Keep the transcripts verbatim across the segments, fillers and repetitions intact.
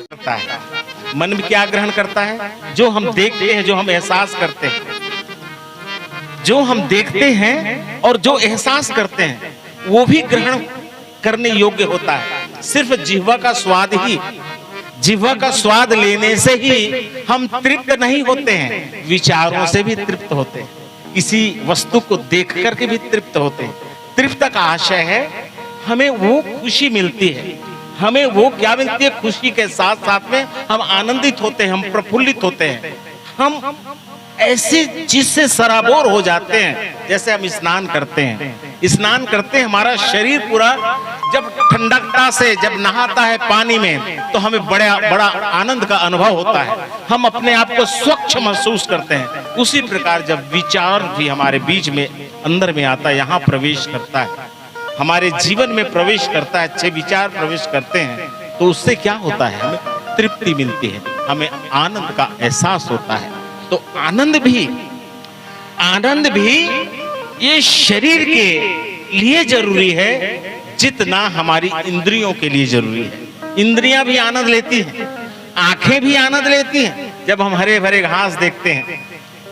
करता है। मन भी क्या ग्रहण करता है? जो हम देखते हैं, जो हम एहसास करते हैं, जो हम देखते हैं और जो एहसास करते हैं, वो भी ग्रहण करने योग्य होता है। सिर्फ जिह्वा का स्वाद ही, जिह्वा का स्वाद लेने से ही हम तृप्त नहीं होते हैं, विचारों से भी तृप्त होते हैं, किसी वस्तु को देख करके भी तृप्त होते हैं। तृप्त का आशय है, हमें वो खुशी मिलती है। हमें वो क्या मिलती है? खुशी के साथ साथ में हम आनंदित होते हैं, हम प्रफुल्लित होते हैं, हम ऐसी चीज से सराबोर हो जाते हैं। जैसे हम स्नान करते हैं, स्नान करते हैं, हमारा शरीर पूरा जब ठंडकता से जब नहाता है पानी में, तो हमें बड़ा बड़ा आनंद का अनुभव होता है, हम अपने आप को स्वच्छ महसूस करते हैं। उसी प्रकार जब विचार भी हमारे बीच में, अंदर में आता है, यहाँ प्रवेश करता है, हमारे जीवन में प्रवेश करता है, अच्छे विचार प्रवेश करते हैं, तो उससे क्या होता है? हमें तृप्ति मिलती है, हमें आनंद का एहसास होता है। तो आनंद भी, आनंद भी ये शरीर के लिए जरूरी है, जितना हमारी इंद्रियों के लिए जरूरी है। इंद्रियां भी आनंद लेती हैं, आंखें भी आनंद लेती हैं। जब हम हरे भरे घास देखते हैं,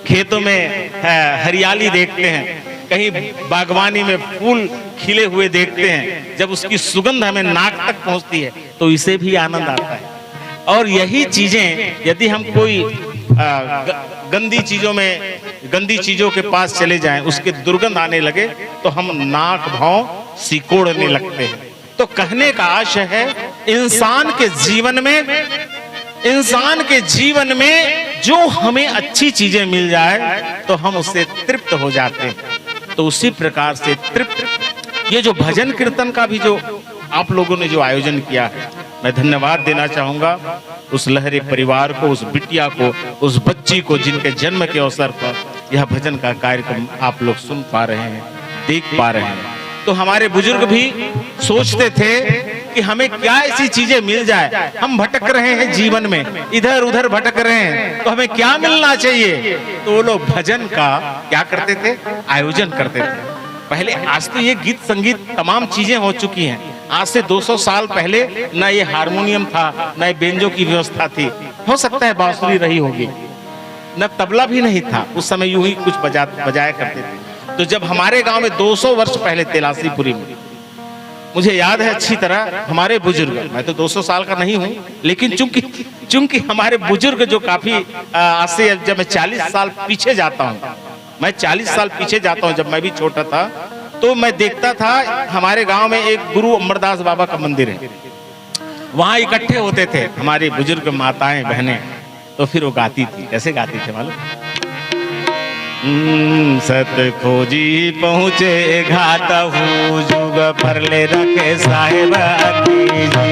खेतों में, अ, हरियाली देखते हैं, कहीं बागवानी में फूल खिले हुए देखते हैं, जब उसकी सुगंध हमें नाक तक पहुंचती है, तो इसे भी आनंद आता है। और यही चीजें यदि हम कोई, अ, ग-, गंदी चीजों में, गंदी चीजों के पास चले जाएं, उसके दुर्गंध आने लगे, तो हम नाक भौं सिकोड़ने लगते हैं। तो कहने का आशय है, इंसान के जीवन में, इंसान के जीवन में जो हमें अच्छी चीजें मिल जाए, तो हम उससे तृप्त हो जाते हैं। तो उसी प्रकार से तृप्त, ये जो भजन कीर्तन का भी जो आप लोगों ने जो आयोजन किया है, मैं धन्यवाद देना चाहूंगा उस लहरे परिवार को, उस बिटिया को, उस बच्ची को, जिनके जन्म के अवसर पर यह भजन का कार्यक्रम आप लोग सुन पा रहे हैं, देख पा रहे हैं। तो हमारे बुजुर्ग भी सोचते थे कि हमें क्या ऐसी चीजें मिल जाए, हम भटक रहे हैं जीवन में, इधर उधर भटक रहे हैं, तो हमें क्या मिलना चाहिए? तो वो लोग भजन का क्या करते थे? आयोजन करते थे। पहले, आज तो ये गीत संगीत तमाम चीजें हो चुकी हैं। आज से दो सौ साल पहले ना ये हारमोनियम था, ना ये बेंजो की व्यवस्था थी, हो सकता है बांसुरी रही होगी, न तबला भी नहीं था उस समय, यूं ही कुछ बजा बजाया करते थे। तो जब हमारे गांव में दो सौ वर्ष पहले तेलासीपुरी में, मुझे याद है अच्छी तरह, हमारे बुजुर्ग, मैं तो दो सौ साल का नहीं हूँ, लेकिन चूंकि चूंकि हमारे बुजुर्ग जो काफी, आ, आज से जब मैं चालीस साल पीछे जाता हूँ, मैं चालीस साल पीछे जाता हूँ, जब मैं भी छोटा था, तो मैं देखता था हमारे गांव में एक गुरु अमरदास बाबा का मंदिर है, वहां इकट्ठे होते थे हमारी बुजुर्ग माताएं, बहनें। तो फिर वो गाती थी। कैसे गाती थी मालूम? हम्म, सत खोजी पहुँचे घाटहु, जुग परले रखे साहेब की जी।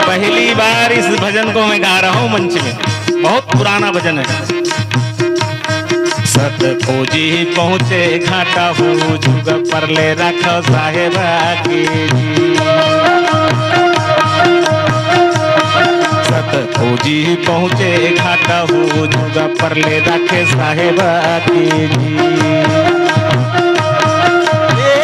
पहली बार इस भजन को मैं गा रहा हूँ मंच में, बहुत पुराना भजन है। सत खोजी पहुँचे घाटहु, जुग परले रखे साहेब की जी। सत खोजी पहुँचे घाटहु, जुग परले रखे साहेब की जी। ए,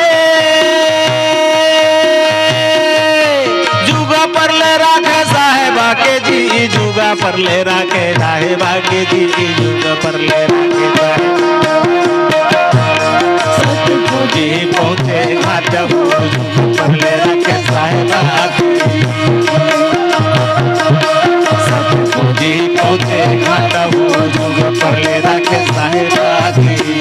जुग परले रखे साहेबा के जी, जुग परले रखे साहेबा के जी, जुग परले रखे साहेबा। सत खोजी पहुँचे घाटहु, जुग परले रखे साहेबा के जी। सत खोजी पहुँचे घाटहु, जुग परले रखे साहेबा के जी।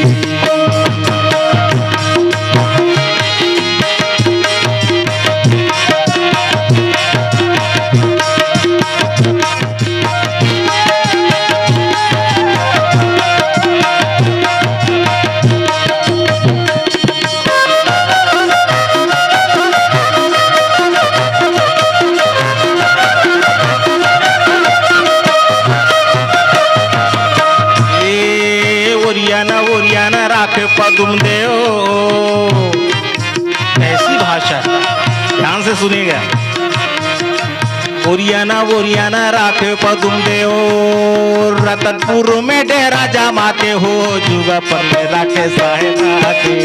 ए ओरियाना, ओरियाना राख पदुम देव। ऐसी भाषा है, ध्यान से सुनिएगा। ओरियाना ओरियाना राखे पदुम देव, रतनपुर में डेरा जमा के हो, जुग परले राखे साहेबा के।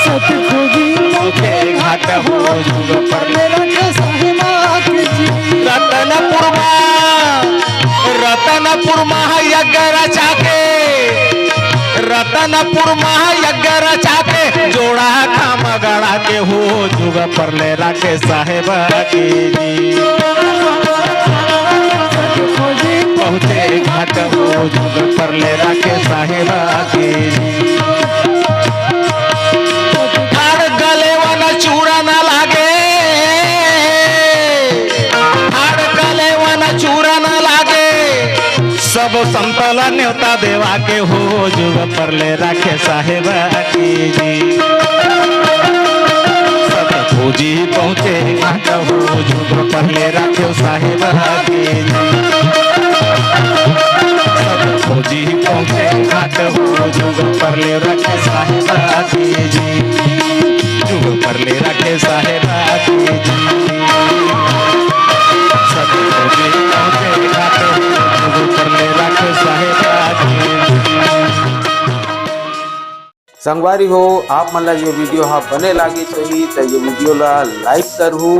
सत खोजी पहुँचे घाट हो, जुग परले राखे साहेबा के जी। रतनपुर मा, रतनपुर महायज्ञ रचा के, रतनपुर महायज्ञ रचा के, जोड़ा खाम गड़ा के हो, जुग परले राखे साहेबा के जी। पहुँचे घाट हो, जुग परले राखे साहेबा के जी। हाड़ गले वन चूड़ा ना लागे, हाड़ गले वन चूड़ा ना लागे, सब संतला नेवता देवा के हो, जुग परले राखे साहेबा के जी। सत खोजी पहुँचे घाट हो, जुग परले राखे साहेबा के जी। सत खोजी पहुँचे घाट हो, जुग परले राखे साहेबा के जी। जुग परले राखे साहेबा के जी। सत खोजी पहुँचे घाट हो, जुग परले राखे साहेबा के जी। संगवारी हो, आप मन ला ये वीडियो हा बने लागिस होही त ये वीडियो ला लाइक करहू,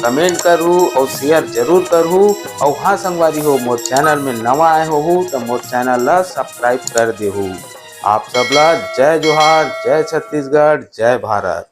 कमेंट करहू और शेयर जरूर करहू। और हाँ संगवारी हो, मोर चैनल में नवा आए होहू त मोर चैनल ला सब्सक्राइब कर देहू। आप सब ला जय जोहार, जय छत्तीसगढ़, जय भारत।